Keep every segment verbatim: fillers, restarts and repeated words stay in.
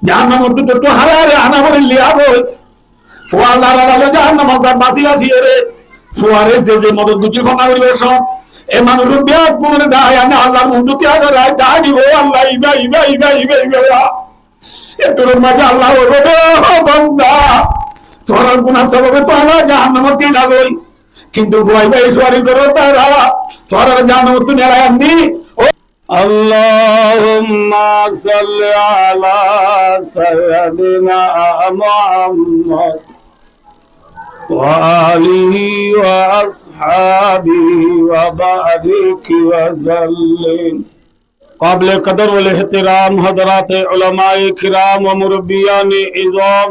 Jahannamor bútottu háráre ana gorí liya goi. Fua lara lalo jahannamot za basi basi ere. Fuare ze ze modot gujil fona goribo sob. E manúic beggúnore dahai ana Allar muúntu tiya gorai dahai dibo, "Allah, iba, iba, iba, iba, iba, iba." Ettór maze Allah hoibo de, "Ó banda, tuáñrar gunar sobabe tuáñra jahannamot gela goi. Kintu fua iba e suari goró tara, tuáñrare jahannamottú nerai anni." Ó اللهم صل على سيدنا محمد وآله وأصحابه وبارك وسلم. قابل قدر والاحترام حضرات علماء کرام و مربیان عظام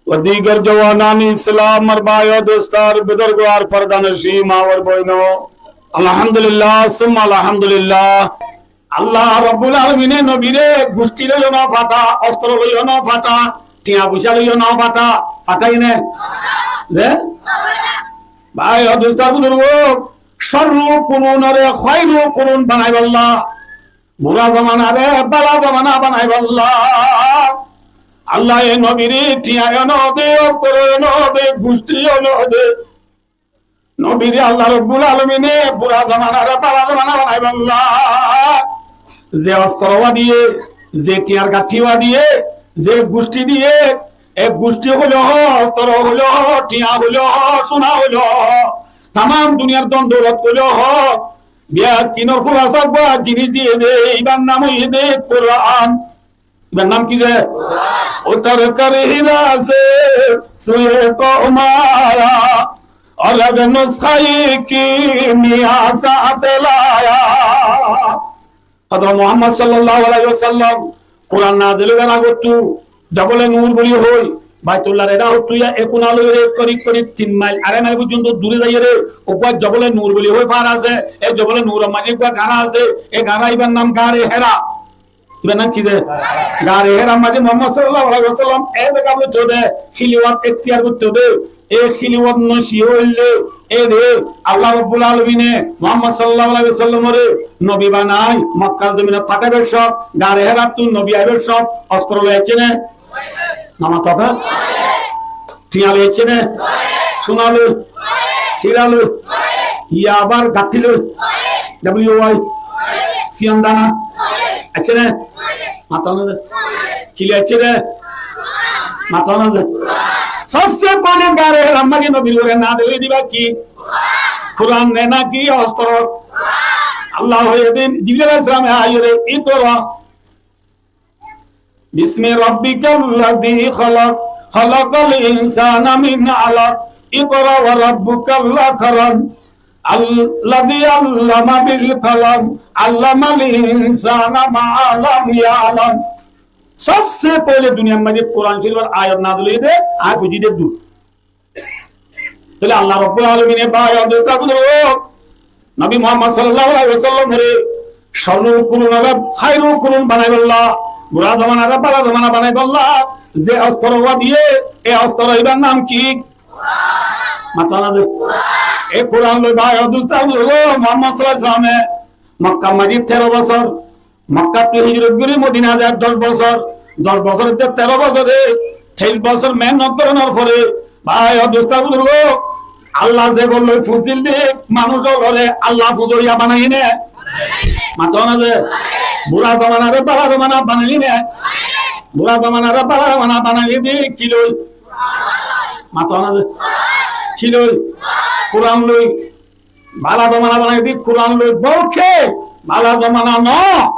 و دیگر جوانان اسلام، مر bái o dustó, buzurgó ar fordanashín má o boinó, alhamdulillah, summa alhamdulillah. Allah Rabbul Alamine nobire gucthi loiyó no fata, ostro loiyó no fata, tiañ foicá loiyó no fata, fata né? Ze? Bái o dustó, buzurgó, sharrul qurunore khairul qurun banaibolla, bura zomanare bála zomana banaibolla Allaye nobire tiañ o no de, ostro o no de, gucthi o no de. Nobire Allah Rabbul Alamine bura zomanare bála zomana banaibolla ze ostro wa diye, ze tiañr gaththi wa diye, ze gucthi diye, e gucthi hoile ho, ostro hoile ho, tiañ hoile ho, suna hoile ho, tamam duniyar don doulot hoile ho, beggúnor hulasa uggwá jinis diye de, ibar nam óiye de Kuran. Ibar nam ki ze? اتر کر ہیرا سے سوئے قوم آیا، اور اگر نسخہ کیمیا ساتھ لایا۔ Hozorot Muhammad sallallahu alaihi wasallam Kuran nazil óibar agottú Jobole Nur buli hoi, Baitullar eçe hottú ya e kuna loire korib korib tin mail, arai mail foijjonto dure zaiyere, uggwá Jobole Nur buli hoi far asé, e Jobole Nuror maze uggwá gara asé, e gara ibar nam Gare Hera. Ibar nam ki de? Gare Herar maze Muhammad sallallahu alaihi wasallam e de kabul to de, hilwat ektiyar goitto de, e hilwat noci óile, e de Allah Rabbul Alamine Muhammad sallallahu alaihi wasallamore nobi banai Makkar zominot fataibar sob, Gare Herattú nobi aibar sob, ostro loi aiccé né? No mato de? Tiañ loi aiccé né? Suna loi? Hira loi? Iye abar gaththi loi? W Y? Siyandana? Aiccé né? Mato na de? Ki loi aiccé de? Mato na de? Sobse foile Gare Herar maze nobir uore nazil óiye de iba ki? Kuran né naki ostro? Allah hoiye de Jibril alaihissalame aiyore, "اقرأ باسم ربك الذي خلق، خلق الإنسان من علق، اقرأ وربك الأكرم، الذي علم بالقلم، علم الإنسان ما لم يعلم." Sobse foile duniyar maze Kuran Corifor ayat nazil óiye de, añí fujji de dur. Tóile Allah Rabbul Alamine bái o dustó buzurgó, Nobi Muhammad sallallahu alaihi wasallamore sharrul qurun ore khairul qurun banaibolla, bura zomanare bála zomana banaibolla, ze ostro wa diye, e ostro ibar nam ki? Mato na de? E Kuran loi bái o dustó buzurgó, Muhammad sallallahu alaihi wasallame Makkar maze tero bosór, Makkattú hijrot gorí Modina zar doc bosór, doc bosór de tero bosóre, teic bosór mehénnot gorónor fore, bái o dustó buzurgó, Allah ze golloi fuzil de manúic ólore Allah fuzoiya banaiyé né? Mato na de? Bura zomanare bála zomana banaiyé né? Bura zomanare bála zomana banaiyé de ki loi? Mato na de? Ki loi? Kuran loi. Bála zomana banaiyé de Kuran loi, bouke bála zomana no.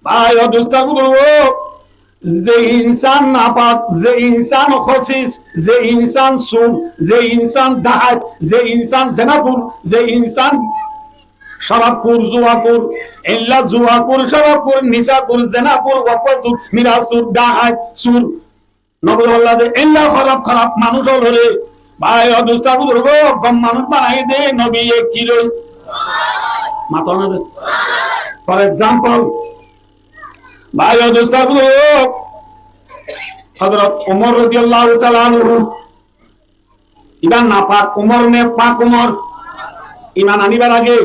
Bái o dustó buzurgó, ze insan napak, ze insan hósis, ze insan sur, ze insan dahait, ze insan zenakur, ze insan sharabkur, zuakur, ella zuakur, sharabkur, nisakur, zenakur, wafasur, mirasur, dahait, sur, Nobi Allah de ella horaf horaf manúic ólore, bái o dustó buzurgó, gom manúic banaiyé de nobiye ki loi? Mato na de? For example, bái o dustó buzurgó, Hozorot Umar rodiyallahu taala anhu, iba napak Umar né pak Umar? Iman anibar age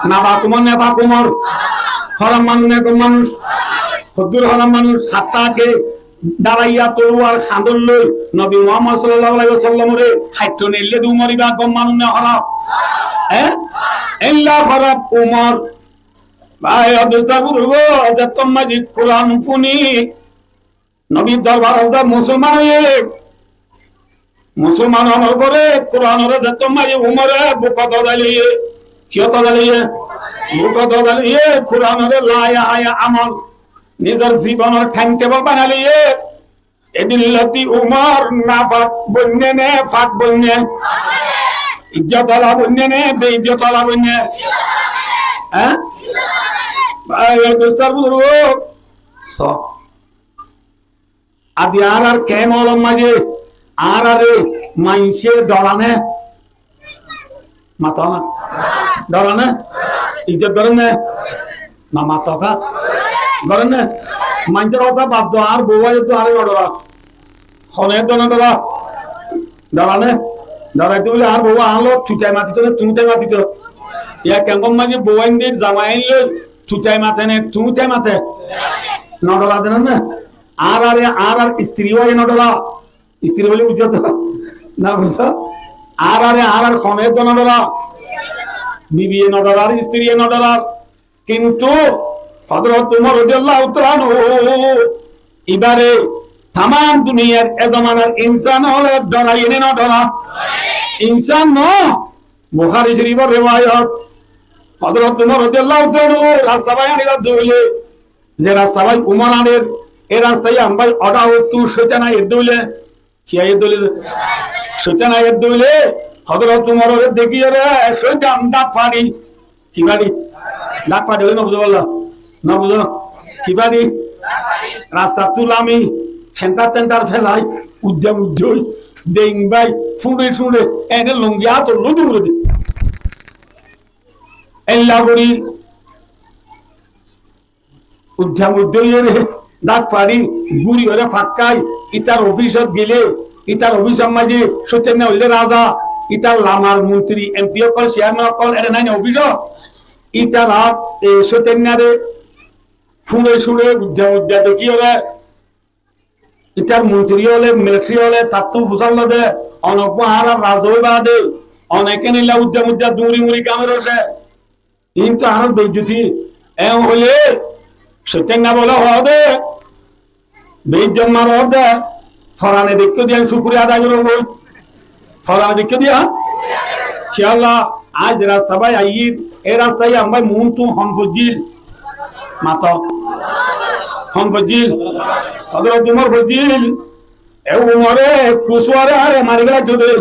napak Umar né pak Umar? Horaf manúic né gom manúic? Hoddur horaf manúic, hatta ke Daraiyá toluwar hañdor loi Nobi Muhammad sallallahu alaihi wasallamore haitto neille de Umor iba gom manúic né hóraf? Eé? Eilla hóraf Umor. Bái, o dustó buzurgó, zettót mazi Kuran fúni, Nobir dorbar ot musolman óiye, musolman ónar fore Kuranore zettót mazi Umore bukot ot zai loiye, kiyót zai loiye? Bukot zai loiye, Kuranore laiya haiya amol nizor zibonor time table banai loiye. Edin loti Umor nafak boinne né fak boinne? Izzot ola boinne né beijjot ola boinne? Eé? Bái, o dustó buzurgó, so. Aijja añárar kemp olor maze añárare maincé dóra né? Mato na. Dóra né? Izzot goré né? Na mato ká. Goré né? Maincór hotá bad do, añár bou bái ottu añáre no dóra. Hone ottu no dóra. Dóra né? Dóraito bóli añár bou bái añár lói tutai matito né, tutai matito? Yá kemp or maze bou báindir zamai lói tutai mate né, tutai mate? No dóra de né? Añárare, añárar istiri báiye no dóra. Istiri bóli buzó to? No buzó? Añárare añárar hone ottu no dóra. Bibiye no dórar, istiriye no dórar. Kintu Hozrot Umor rodiyallahu taala anhu ibare tamam duniyar e zomanar insan ókkole dóraiye né no dóra? Insan no. Bukhari Shorifor rewayot. Hozrot Umor rodiyallahu taala anhu rasta bái añári zar dóile, ze rasta bái Umor añárer, e rasta yián bái oda ottu cóitan aiyér dóile, ki aiyér dóile? Cóitan aiyér dóile, Hozrot Umorore dekíyore cóitan dák fari. Ki fari? Dák fari óile no buzó bála? No buzó? Ki fari? Rastattú lami, cénthar-ténthar félai, uddá muddá ói, deing bái, fúñre-súñre, ene lungi átor lói dóre de. Eilla gorí uddá muddá óiyore, dák fari, gúriyore fakkai, ítar ofisot gile, ítar ofisor maze cóitanna óile raza, ítar lamar montiri, M P ókkol, chairman ókkol, ere nai né ofisot. Ítara e cóitannare fúñre-súñre, uddá muddá dekíyore, ítar montiri ókkole, militari ókkole, tattú fusár lode, one uggwá añárar raza ói bade, one kene illa uddá muddá duri muri kamor óse. Iín to añárar beijjoti. Eén hoile, cóitanna bole hoó de, beijjot mare hoó de, forane deikkó de yián cúkuriya adai goró goi. Forane deikkó de yián. Ki Allah, añí ze rasta bái aiyír, e rasta yián bái muúntu hon foijjíl. Mato. Hon foijjíl. Hozrot Umor foijjíl. E Umore kusuare are mari félai dóre.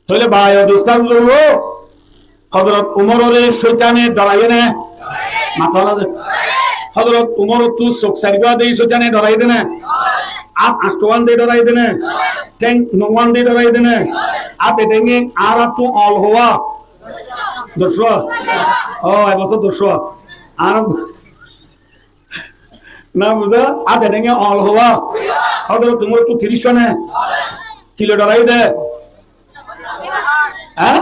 Tóile bái o dustó buzurgó, Hozrot Umorore cóitane dóraiyé né? Mato na de. Hozrot Umorottu suk sairgwá de cóitane dóraiyé de né? Át añctowán de dóraiyé de né? Théng nouwán de dóraiyé de né? Áte thénge añárattu oñl howá? Doccwá. Ó, e bosór doccwá. Añára Na buzó, áte thénge oñl howá. Hozrot Umorottu tiríc cóne kile dóraiyé de. Eé?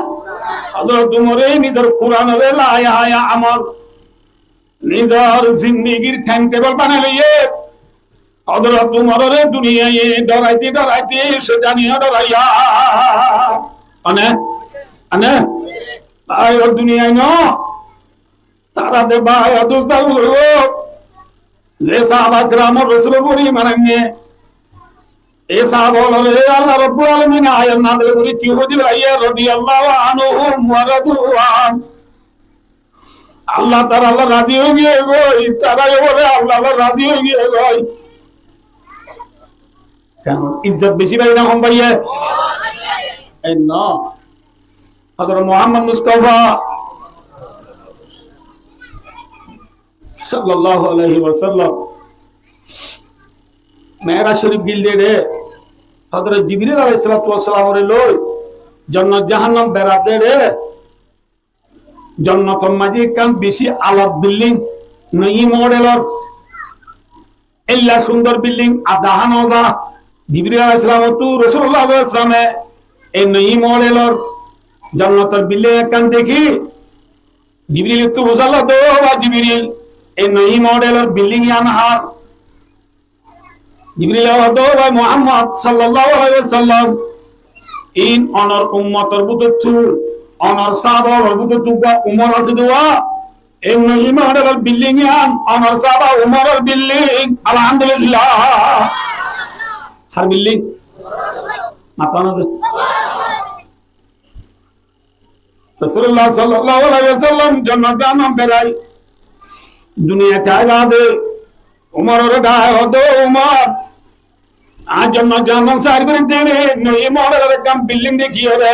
Hozrot Umore nizor Kuranore laiya haiya amol, nizor zindigir time table banai loiyé. Hozrot Umorore duniyaye dóraite dóraite cóitane dóraiya. Ane? Ane? Ar duniyai no. Tará de bái, dustó buzurgó, ze sáhaba keramor Rosulor uore iman ainné, e sáhaba ókkolore Allah Rabbul Alamin ayat nazil gorí ki hoiyé de bái, radiyallahu anhum wa radu anh. Allah tará lla razi ói giyé goi, tará yó bole Allah lla razi ói giyé goi. Kiyá izzot beci faiye na hom faiye? Ei no. Hozrot Muhammad Mustafa sallallahu alaihi wasallam Me'raj Corif giyé de, Hozrot Jibril alaihis salatu wassalamore loi jonnot jahannam berade de, jonnotor maze ekkán beci alot bilding, noya modelor, eilla cúndor bilding ar dahá no za. Jibril alaihis salamottu Rosulullah sallallahu alaihi wasallame e noya modelor jonnotor bilding ekkán dekí, Jibrilottu fusár lode, "Ó bái Jibril, e noya modelor bilding yián hár?" Jibril e hoódde, "Ó bái Muhammad sallallahu alaihi wasallam, in onor ummotor bútottu, onor sáhaba ókkolor bútottu uggwá Umar asé de uwá, e noi model or building yián onor sáhaba Umaror building, alhamdulillah." Hár building? Matá no ze. Rasulullah sallallahu alaihi wasallam jonnot jahannam berai. Duniyait aái baade Umarore daái hoódde, "Ó Umar, añí jonnot jahannam sair gorí dé, noi model or ekkán building dekíyore."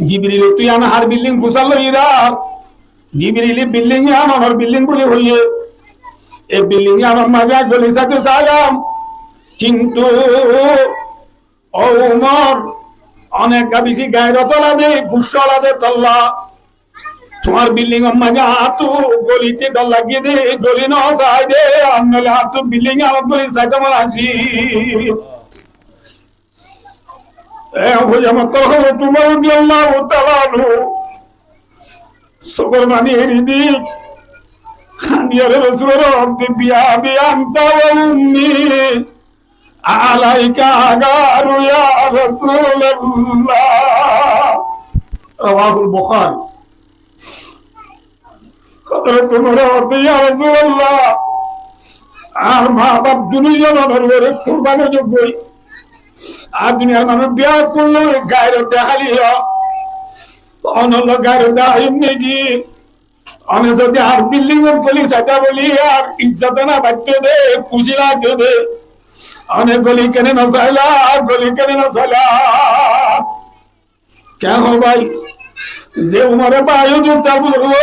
Jibril e, "Tui yián hár building fusár loiyóre?" Jibril e building yián onor building buli hoiyé. E building yián or maze goli saito saiyum, kintu ó Umar, one ekka beci gairot ola de, gussa ola de tolla. Tuáñr building or maze añáttu golite dor lage de, goli no sai de, ar noile añáttu building yián goli saito mone hoiccé. E hoiya mattor Hazrat Umar radiyallahu taala anhu sukor faní eri di kandiyóre Rosulore hoódde, "Bi abi anta wa ummi, alaika agaru ya Rasulallah." Rawahul Bukhari. Hazrat Umar e hoódde, "Ya Rasulallah, añár maa baf duniyar manúic ore kurban ói giyói. Ar duniyar manúic beggún loi gairot deháiyo. Onor loi gairot deháiyum niki? One zodi añár building ot goli saita buli ar izzot e no baitto de, kuci laitto de. One goli kene no saila, goli kene no saila?" Kiyá hó bái? Ze Umar e bái ó dustó buzurgo,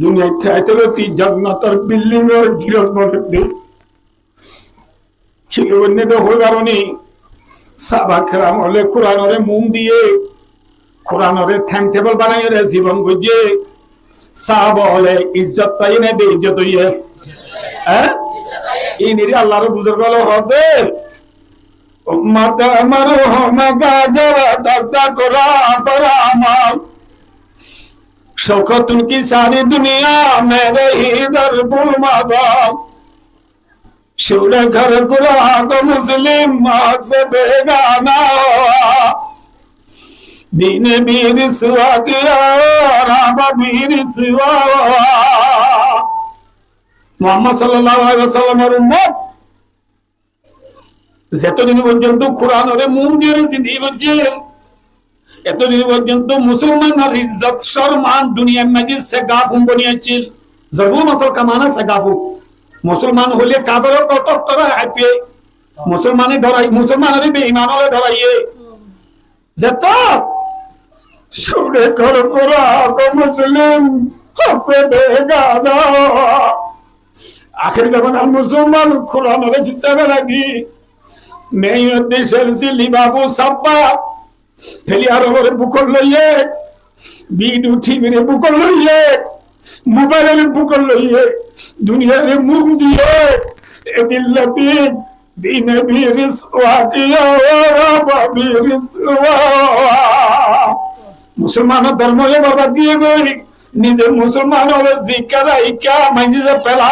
duniyait táite loti jonnotor building or giros bone de. Kiyá bone de hoi faron ni? Sáhaba keram ókkole Kuranore mum diye, Kuranore timetable banaiyóre zibon goijje. Sáhaba ókkole izzot faiyé né beizzot óiye? Há? Inore Allar buzurg ókkole hoódde, "Ummat marhum gajar takta Kuran par amal. Shaukat unki sari duniya mere hi darbul madal. Shule ghar gura to Muslim haq se begana hua. Dine bhi riswa kiya, Rab bhi riswa hua." Muhammad sallallahu alaihi wasallam or ummot, zeto din forzonto Kuranore mum diyóre zindigi goijjé, eto din forzonto musolmanor izzot sorman duniyar maze segaf boni accíl. Zarbu masal ka mana segaf. Musolman óile kafer ókkol ottór haife. Musolmane dhorai, musolmanore beiman ókkole dhoraiye. Zeto shule ghar gura to Muslim haq se begana hua. Ahér zamanar musolman Kuranore fissá felai di, Meyuddin Shelsi, Libabu Sabba, teliyar ókkole bukot loiye, bidiyo tivi re bukot loiye, mobail re bukot loiye, duniyare mum diye, e dilloti dine bhi riswa kiya, Rab bhi riswa hua. Musolmanor dormo ye borbad diye goi, nize musolman óile zikka ra ikka mainze ze fela.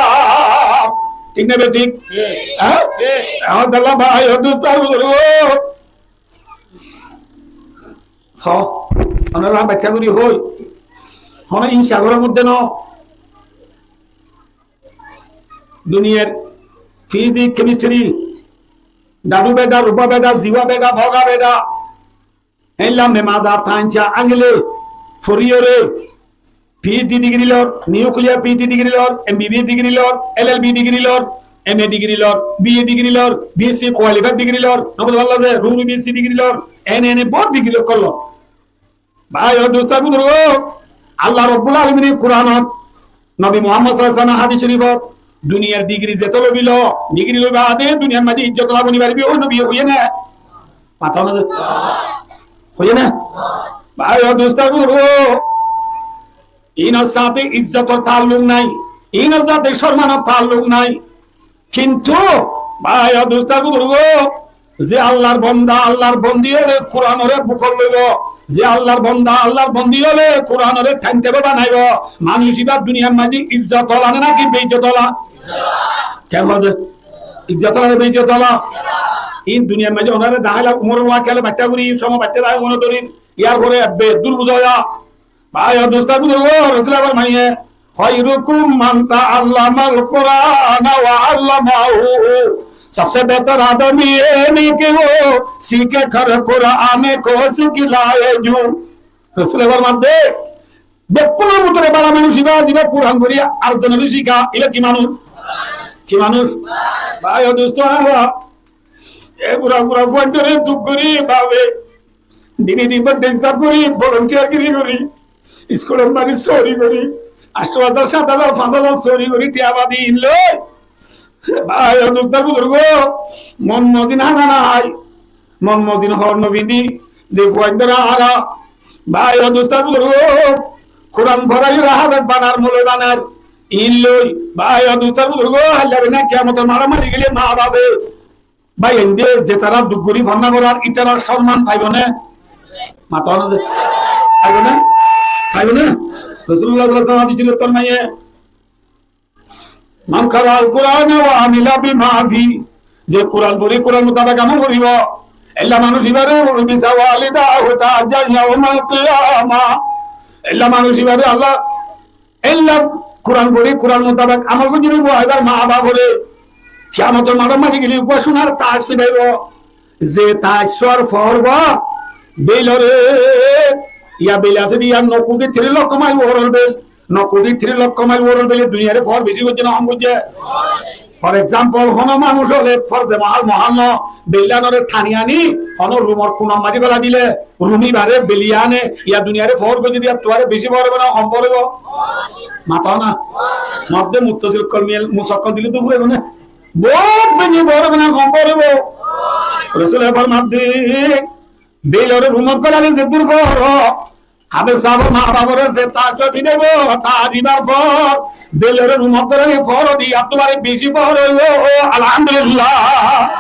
Thík né bethík? Thík. Há? Thík. Ehón dalla bái ó dustó buzurgo. So, onora bacca gori hoi. Hono insa goror modde no. Duniyar physics, chemistry, dadu beda, ruba beda, ziwa beda, boga beda. Eilla me mada tancha angile foriyore PhD degree lor, nuclear PhD degree lor, MBBS degree lor, LLB degree lor, MA degree lor, BA degree lor, BSc qualified degree lor, nokol walla de, ruru BSc degree lor, ene ene bout degree lor. Bái ó dustó buzurgo, Allah Rabbul Alamine Kuranot, Nobi Muhammad sallallahu alaihi wasallam hadis shorifot, duniyar degree zeto lobi lo, degree loi baade duniyar maze izzot ola boni faribi, ó nobiye hoiye né? Matá no ze. Hoiye né? Bái ó dustó buzurgo, inor sáte izzotor taalluk nai, inor sáte sormanor taalluk nai. Kintu bái ó dustó buzurgo, ze Allar bonda, Allar bondi ókkole Kuranore bukot loibo, ze Allar bonda, Allar bondi ókkole Kuranore timetable banaibo, manúic iba duniyar maze izzot ola né naki beizzot ola? Ken hoó ze? Izzot ola né beizzot ola? Ín duniyar maze onore daháila umor wala kiyólla baitta gorí, somo baitta dahái umor dóri, yar fore ebbe dur buza óiya. Bái o dustó buzurgo, Rosule formaiye, "خيركم من تعلم القرآن وعلمه." Sobse behtor adami e ne ki wo sike kar Kuran ko sikhlaye jo. Rosule formaiye, bekkúnor bútore bála manúc íba, ziba Kuran fori ar zonore cíka, íba ki manúc? Ki manúc? Bái o dustó, añára e gura gura fuaindore duk gorí babe, dine din bá densa gorí, volunteer giri gorí, iskulor maze sóori gorí, añctó házar, sát házar, fañs házar sóori gorí, tiya badi ín loi. Bái o dustó buzurgo, mon mozin hána no hái, mon mozin hoor no findi, ze fuaindore añára, bái o dustó buzurgo, Kuran foraiyóre háfez banar, moloi banar, ín loi, bái o dustó buzurgo, Allah re na kiyamotor maçot mari gele ma bafe, bái, ende ze tará duk gorí fonná forar, ítara somman faibo né? Mato na ze, faibo né? Faibo né? Rosulullah sallallahu alaihi wasallam hadis shorif formaiye, "من قرأ القرآن وعمل بما فيه." Ze Kuran fori, Kuran mutabek amol goribo, ella manúc íbare, "لبث والداه تاجا يوم القيامة." Ella manúc íbare Allah, ella Kuran fori, Kuran mutabek amol goijjé de fua íbar ma bafore kiyamotor maçot mari gele uggwá cúnar taj fidaibo. Ze taj sóar for gua, beilore, ya beil asé de, ya no koti tiri lokko mail worol beil, no koti tiri lokko mail worol beile duniyare for beci goijjé na hom goijjé? For example, hono manúc óle forze mohal mohal no, beillanore tani ani hono rumor kunor maze félai dile, rum íbare beil iyane, ya duniyare for goijjé de, ya tuáre beci for óibo na hom for óibo? Mato na. Modde muttasil kolmiyal musakkal dile to furaibo na. Bout beci for óibo na hom for óibo? Rosule formaidde, beilore rumot golaile zeddur for, háfez sábor ma bafore ze taj fidaibo, taj íbar for, beilore rumot golaile for de, yar tuáre beci for óibo. Alhamdulillah.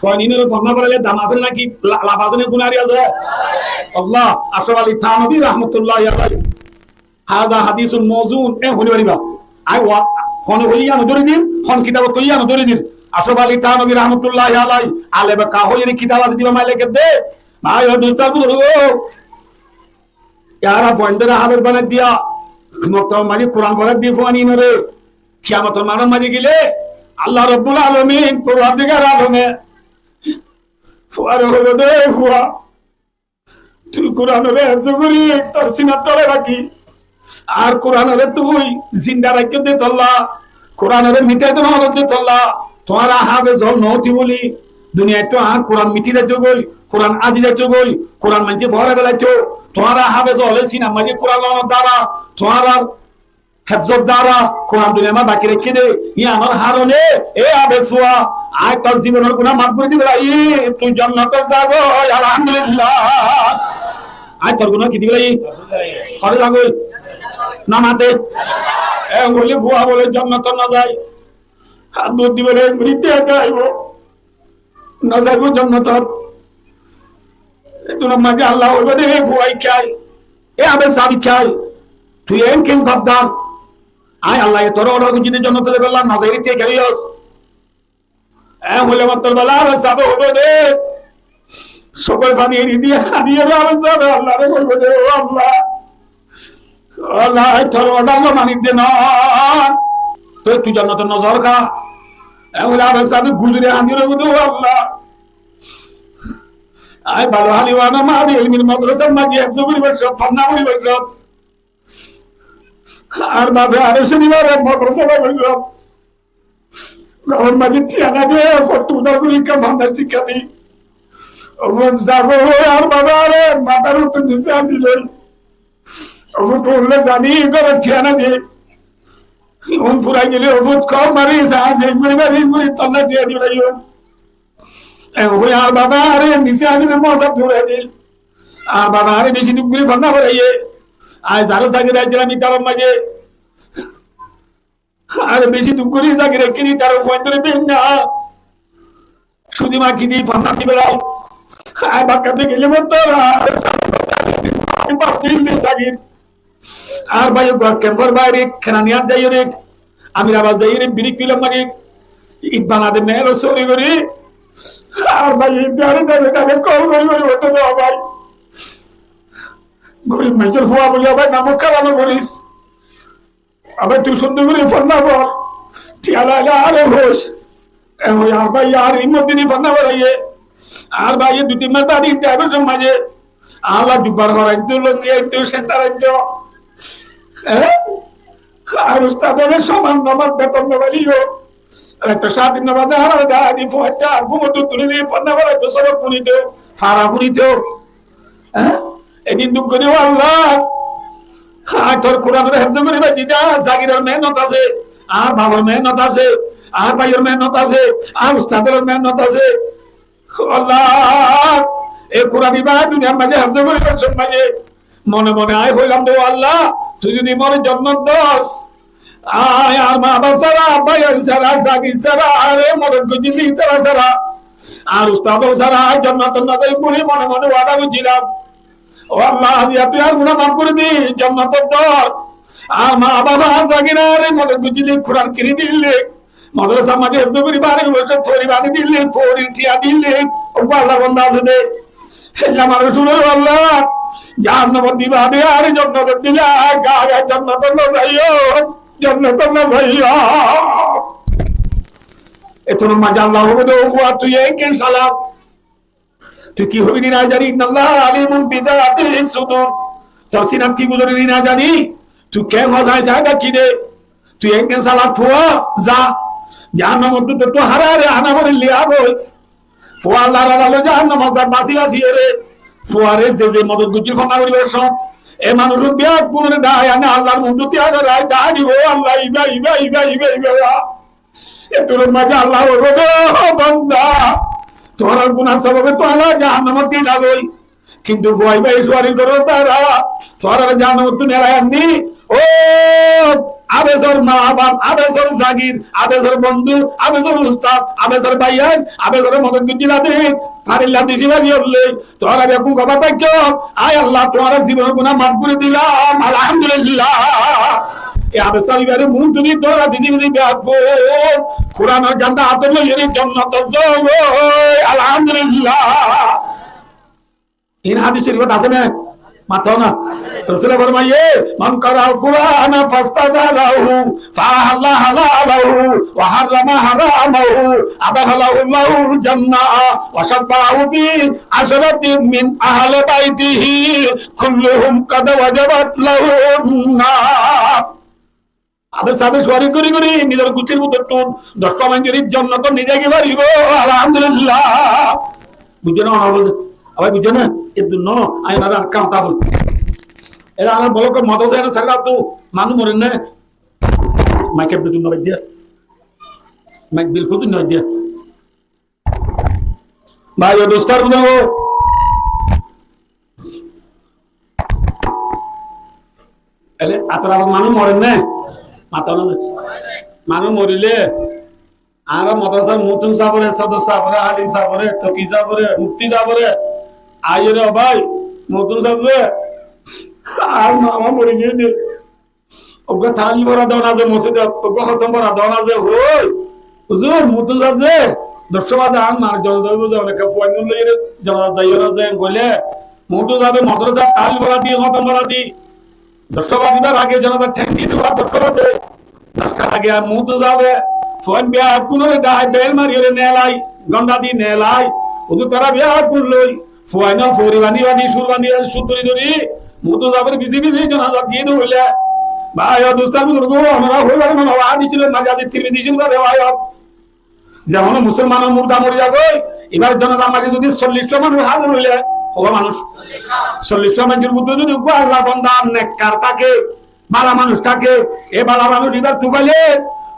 Fuain ínore fonná foraile dam asé né ki la-, laf asé né gunari asé? Allah, Ashraf Ali Thanvi rahmatullahi alaihi. Haza hadisun mozun, e honi fariba. Añí wa-, hone hoile yián dóri dir, hon kitabot hoile yián dóri dir. Ashraf Ali Thanvi rahmatullahi alaihi, Alebe Kaho eri kitab asé de íba maile kedde. Bái o dustó buzurgo, yara fuaindore háfez banai diya, moktab maze Kuran forai diya fuain ínore, kiyamotor maçot mari gele, Allah Rabbul Alamin, Porwardigar Alome, fuare hoibo de, fua, tui Kuranore hefzo gorí tor sinar tole rakí, ar Kuranore tui zinda raikké de tolla, Kuranore mitai de no de tolla, tuáñra háfez ol no óti buli duniyait to ar Kuran miti zaito goi, Kuran azi zaito goi, Kuran maincé forai felaito, tuáñra háfez ole sinar maze Kuran lonar dara, tuáñrar hefzor dara Kuran duniyar maze baki raikké de, yiánor harone, e háfez fua, añí tor zibonor guná maf gorí dibo, tui jonnotot zagói, alhamdulillah. Añí tor guná ki dibo, hore zagói, no mate. E hoile fua bole jonnotot no zai. Hát dóri dibo, e gori te aibo. No zaibo jonnotot. Eduniyar maze Allah hoibo de, e fua ikká, e háfez sáb ikká, tui en ken fabdar? Añí Allah ye tore order goijjí de jonnotot zaibolla, no zaire tui kiyá goijjós? E hoile mattor bela háfez sábe hoibo de, sokor fani eri diye, eri háfez sábe Allahre hoibo de, "O Allah, Allah, tor order lo mani de na, tui, tui jonnotot no zagói." E hoile háfez sábe guzori hañdi hoibo de, "O Allah, añí balo hali wana mari ilmir madrasar maze hefzo goribar cót, fonná goribar cót, ar bafe añáre cónibare madrasa goribar cót, góror maze tiañ nai de, hottú udár gori ikká fonná cikká di. Ofut zagói, ar bafe añáre matar uore nise asíl, ofut ulle zani, górot tiañ nai de. Ún furai gele ofut kór mari, zai zai gori mari, gori tolla diya di felaiyum." E hoi ar bafe añáre nise asíl, mosat furai dil. Ar bafe añáre beci duk gori fonná foraiye. Añí zare zagi raikílam itarár maze, añáre beci duk gori zagi raikí de, itarár fuaindore beci na suzi maki di fonná di belai. Añí bakka de gele mottor, añáre sábe, añáre baf dil de zagir. Ar bái, uggwá kempor baáre, Kenaniyat zaiyóre, Amirabad zaiyóre, birik filam mari, Ibba na de mehel sóri gorí. Ar bái, ibba re dale dale kol gorí gorí hoito de, ó bái, gorib manúcor fua buli, ó bái, nam kalam goris. Ó bái, tui cúndor gorí fonná for. Tiya laile are hois. E hoi, ar bái, ar himmot dini fonná foraiye. Ar bái, dui tin mas bade inte aibo sommaje. Añálla jubbar horainto, lungi ainto, sentar ainto. Eh? Ar ustad ókkole soman soman beton no faileyó, raito sade tin no baze hára dahá di fuain ore gúmottú tuli di fonná foraito, sobok funito, fara funito. Eh? Edin duk gorí, ó Allah, añí tor Kuran ore hefzo gorí faijjí de, añár zagiror mehénnot asé, añár bafor mehénnot asé, añár báiyor mehénnot asé, añár ustador mehénnot asé. Allah, e Kuran ibá duniyar maze hefzo goríbar sommaje mone mone añí hoilam de, ó Allah, tui zodi more jonnot dos, añí ar ma baf sára, bái sára, zagir sára, are modot goijjíl ítara sára, ar ustad sára añí jonnotot no zaiyum buli mone mone wada goijjílam. Ó Allah, aijja tui añár guná maf gorí di, jonnotot dos. Ar ma baf, ar zagir, are modot goijjíl, Kuran kini dil, madrasar maze hefzo gorí fare, bosór fori bani dil, forir tiya dil, uggwá Allar banda asé de. Hélla manúcor, ó Allah, jahannamot diba de, are jonnotot dile, age age jonnotot no zaiyum, jonnotot no zaiyum. Ettór maze Allah hoibo de, ó fua, tui enken salak. Tui ki hoibi de na zani, innallaha alimun bizatis sudur. Tor sinat ki guzori de na zani. Tui ken hosai sai daki de. Tui enken salak fua, za. Jahannamottú tottú harare ana fore liya goi. Fua Allar adalot jahannamot za basi basi ore. Fuare ze ze modot goijjíl fonná goribar somot. E manúcor beggúnore dahái ani Allar muúntu tiya gorai dahái dibo, Allah, iba, iba, iba, iba, iba. Ettór maze Allah hoibo de, ó banda, tuáñrar gunar sobabe tuáñra jahannamot gela goi. Kintu fua ibá e suwari gorór dara tuáñrare jahannamottú nelai anni. Ó abesor ma baf, abesor zagir, abesor bondú, abesor ustad, abesor báiyain, abesore modot goijjíla de, farilla de, siba de ólle, tuáñra beggún gofil táikko, añí Allah tuáñrar zibonor guná maf gorí dilam, alhamdulillah. E abes sáb ibáre muúntu di tuáñra bisi bisi beggún Kuranor janda átot loi eri jonnotot zagói, alhamdulillah. In hadis shorifot asé né? Mató na. Rosule formaiye, "Man qara'al Qur'ana fastadara lahu, fa ahalla halalahu, wa harrama haramahu, adkhalahu Allahul jannah, wa shaffa'ahu fi asharatin min ahli baitihi, kulluhum qad wajabat lahun nar." Abes sábe suwari gorí gorí nizor gustir bútottún doc fua manúcor jonnotot nizaigói faribó, alhamdulillah. Buijjó né, ónora buzó? Abar buijjó né? Eddur no, añí ónora ar ekkán hotá hoóir. Era añárar bolok modorsa ene sari rattu manúic morer né? Maik bilkul no baijjé. Maik bilkul no baijjé. Bái o dustó ar buzurgo, ele atorafot manúic morer né? Mató na ze. Manúic morile añára modorasar muhtadim sábore, sodor sábore, alim sábore, toki sábore, mufti sábore aiyóre, "Ó bái, muhtadim sáb ze, añár mama mori giyé de." Uggwá tarawih fora de no ze mosjidot, uggwá hótom fora de no ze, hoi, "Huzur, muhtadim sáb ze, doccwá baze añár mar jonaza óibo ze, onek fuain loi ere jonazat zaiyó na ze," hoile, muhtadim sábe modorasat tarawih fora di, hótom fora di, doccwá bazibar age jonazat théng di dibo, doccwá baze, doccwár age ar muhtadim sábe fuain beggúnore dahái bel mari ore nelai, gonda di nelai, huzur tara beggún loi, fuainor fori bandi bandi, sur bandi bandi, sur dóri dóri, muhtadim sábor fisi fisi jonazat giyé de hoile, bái o dustó ar buzurgo, ónora hoi faro né, hadis cil, maze asé, Tirmizi cil, rewayot. Ze hono musolmanor murda mori zagói, ibar jonazar maze zodi sollic fua manúic házir óile, hoiba manúic? Sollic fua manúicor bútore zodi uggwá Allar banda nekkar táke, bála manúic táke, e bála manúic ibar tufaile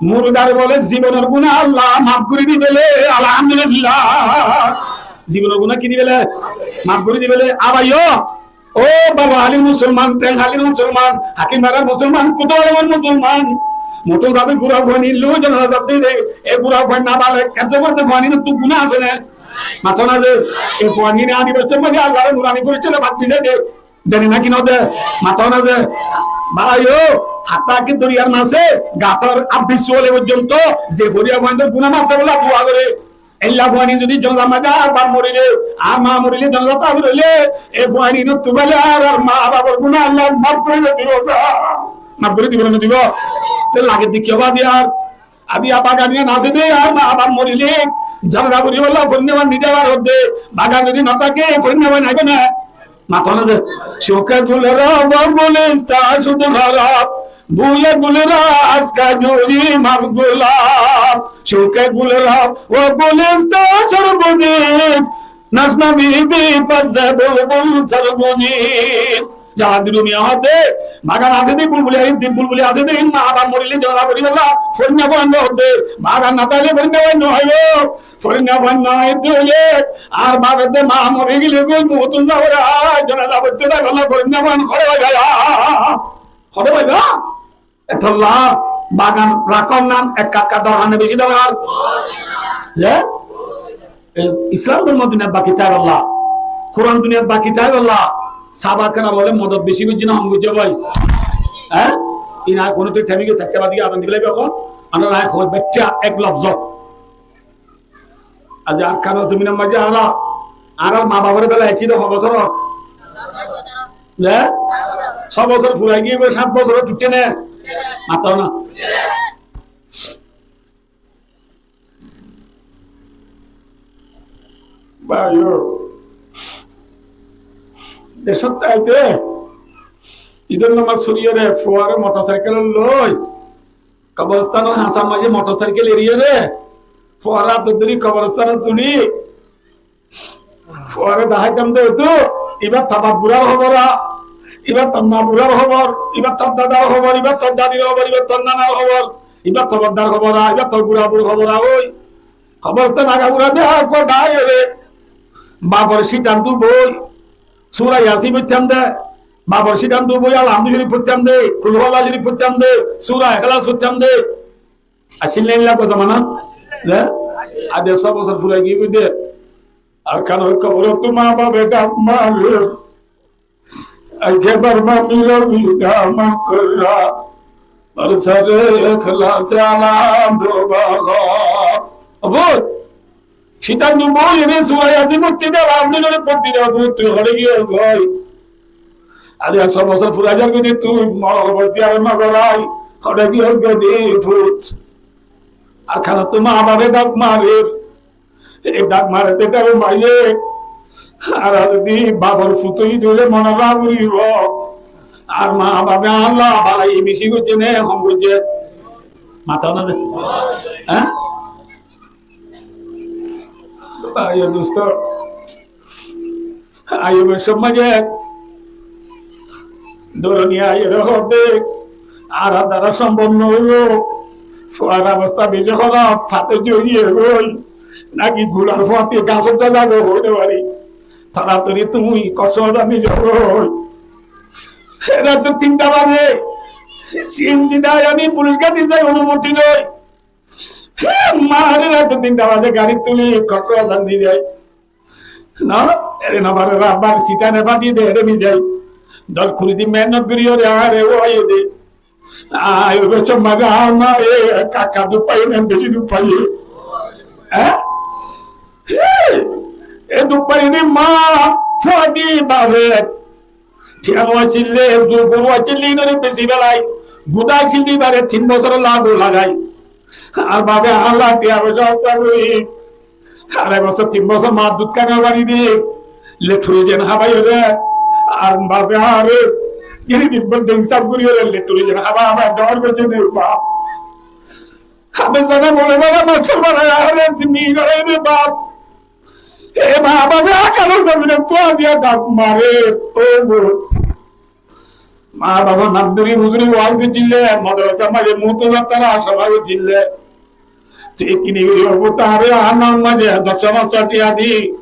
murdare bole zibonor guná Allah maf gorí di fele, alhamdulillah. Zibonor guná ki di fele? Maf gorí di fele. Abar ó, ó bála halir musolman, théng halir musolman, hakim farar musolman, kutub alomor musolman, muhtadim sábe gura fuain loi jonazat de de, e gura fuain nabaleg, e zobor de fuain, ítarattú guná asé né? Mató na ze. E fuain gín ani bostor maze Allar nurani fírista loi fak di zai de. De né naki no de? Mató na ze. Bái o, hatta ki doriyar maze gator abbis sole foijjonto ze foriya fuainor guna maf óibolla dua gore. Ella fuain zodi jonazar maze ar baf morile, ar ma morile, jonazat hazir óile, e fuain inottú faile ar, ar ma bafor guna Allah maf gori dibo na? Maf gori dibo na no dibo? Te lage de kiyá bái ar? Adi bagan iyan asé de, ar ma baf morile, jonazar foribolla forinna fuain nide ar hodde, bagan zodi no táke, forinna fuain aibo na? Mató na ze. شوخ گل را و گلستان شد خراب، بوی گل را از کجوری مگو گلاب. شوخ گل را و گلستان شد گزیز، نشنویدی پس ز بلبل سرگزیز. Jahan duniya hodde, bagan asé de, bulbuli asé de, bulbuli asé de, ma baf morile jonazar foribolla forinna fuain hodde, bagan no táile forinna fuain no aibo, forinna fuain no aide óile, ar baade ma mori gile goi muútun zaibor, jonazar foitte zaibolla forinna fuain hode faiba? Hode faiba? Etolla bagan rakon nan ek ekka dorkar ne beci dorkar? Ze? E, Islam dormo duniyat baki táibolla, Kuran duniyat baki táibolla, sahaba keram ókkole modot beci goijje na hom goijje bái? Há? Ina kono tui themi giyé, sairta baji giyé, azan dibolla ehón. Añára hoi bacca ek lofzo. Aijja Arkanor zominor maze añára, añárar ma bafore félai aiccí de ho bosór? Ze? Só bosór furai giyé goi, sát bosór ó tuitte ne? Mató na. Bái o, decót táite Idor nomaz foriyóre fuare motorsaikel loi koborstanor hañsar maze motorsaikel eriyóre fuare át dóri koborstanot tuli fuare dahaitam de, etu, ibar tor baf burar hóbor, ibar tor ma burar hóbor, ibar tor dadar hóbor, ibar tor dadir hóbor, ibar tor nanar hóbor, ibar tor bordar hóbor, ibar tor gura bur hóbor, oi. Koborstan agagura de, ar ko dahaiore bafor sitantu boi, Sura Yasin foittam de, bafor sitantu boi, Alhamdu Shorif foittam de, Kul Huwallah Shorif foittam de, Sura Ikhlas foittam de. Asíl ne illa ko zamana? Ze? Aijja só bosór furai giyé goi de. Arkanor koborot ma bafe dhak mare. Aike barma mira vida man kora. Bar sare ikhlas alam do baha. Abud. Sitantu boi ere Sura Yasin foitte de, Alhamdu Shorif foitte de, fut, tui hode giyós goi? Aijja só bosór furai zar goi de, tui mor kobor ziyarot no gorai, hode giyós goi de, fut? Arkanot to ma bafe dhak marer, e dhak mare de dhak mare. Ar zodi bafor fut ói de óile mone raga foribo, ar ma bafe Allah balai beci goijje ne hom goijje? Mató na ze? Há? Bái o dosto, aiyóre somaj e doroniya aiyóre hóde, añárar dara sombob no óibo, fuar obosta beci hóraf, fate zoriye goi, naki gular fuati gasot dóri zagoi hoi no fari, toratori tui kosto zani zagoi. Rat tinta baze, C N G dai ani pulis gadi zai onumoti loi. Hé, mare rate tinta baze gari tuli Kokrazar nizai. No, ere no fare, abar sitane fadi de, ere nizai. Doc kuri din mehenot gori ore, are o aye de. Aye o becho maga ama, e, kaka duk faiye ne, beci duk faiye. Hé? Hé! E duk faiye de ma, fadi babe. Tiya no accíl de, goru accíl de, inore beci felai. Guda accíl de, ibare tin bosor lagu lagai. Ar babe Allah tiya foisa asé goi. Ar ek bosor, tin bosor ma dud hái no fari de. Letrozin hábai ore. Ar babe are giri din bol de hisab gori ore letrozin hábai hábai dor goijje de bap. Hafez bana mole bana mastor bana are zimmi gore de bap. E ma babe Arkanor zobinot to aijja dhak mare, o boi. Ma babe Nanduri huzuri waz goijjíle, madrasar maze mutu zattara soba goijjíle. Tui kini gori o boi tare anan maze doc házar tiya di,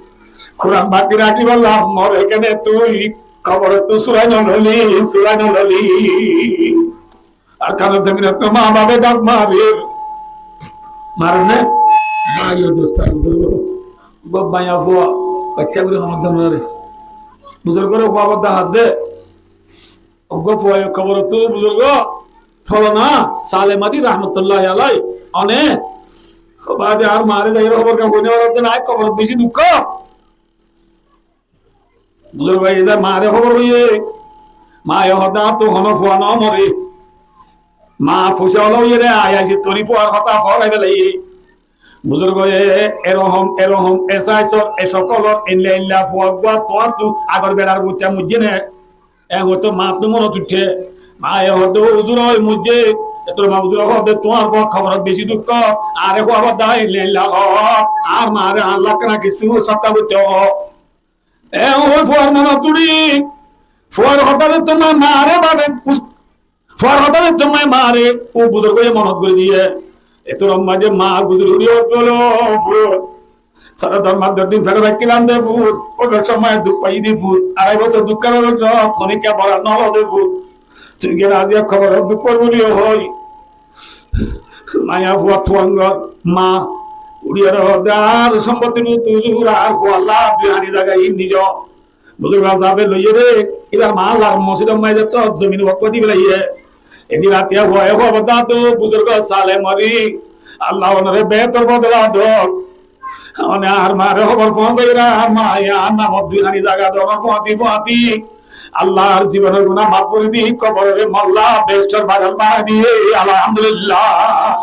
Kuran baki rakíbolla mor ekene tui koborot tui surai no loli, surai no loli. Arkanor zobinot to ma babe dhak marer. Marer ne? Bái o dosto, buzurgo, baiya fua, bacca gori hom dóre. Buzurgore fua bodda hat de. Uggwá fua koborottú buzurgo, folona Salem Mari rahmatulláhi alai, one, baade añár maáre zaiyóre hóbor gán hoiné, añár kobor beci dukko. Buzurgo aiyóre maáre hóbor hoiyé, maáre hoódde, "Añáttu honó fua no more." Maa foicá ola óiyore aiyóre tori fuar hotá foórai felaiyé. Buzurgoye erohom, erohom, e saisor, e sokolor, eilla eilla fua uggwá tuáñttu agor beçar goittá moijjé né? E hoitó maáttu monot uiththé. Maaye hoódde, "Ó huzur, ói moijjé." Ettór maa huzure hoódde, "Tuáñr fua koborot beci dukko. Añáre fua bade eilla eilla hoó. Añár maáre añár lakkana kessú sasta goittó hoó." E ói fuar monot uçí, fuar hotá de tuáñr maáre bade us-, fuar hotá de tuáñr maáre, ó buzurgoye monot gorí diyé. Ettór maáre maa buzurg uçí hoódde, "Ó fut, tore dor maá dor din fere rakílam de fut, ó beci somoi duk faiyí de fut, arai bosór duk faiyí de fut, honikka bora no óiye de fut. Tui giyóre aijja koborot duk faibi buli hoói." Maiya fua tuáñgor maa uçíyore hoódde, "Añár sompotti no, huzur, añár fualla dui añári zaga iín nizo." Buzurg sábe loiyóre, íbar maa Allar mosjidor maze to zomin wakf gori felaiyé. Edin ratiya fuaye hóbor diyé, "Buzurg Salem Mari, Allah onore behétor bodola douk." One añár maáre hóbor foóñsaiyóre, añár maaye añár namot dui añári zaga dono foóñti foóñti Allar zibonor guná maf gorí di, koborore molla behector bagan banai diyé. Alhamdulillah.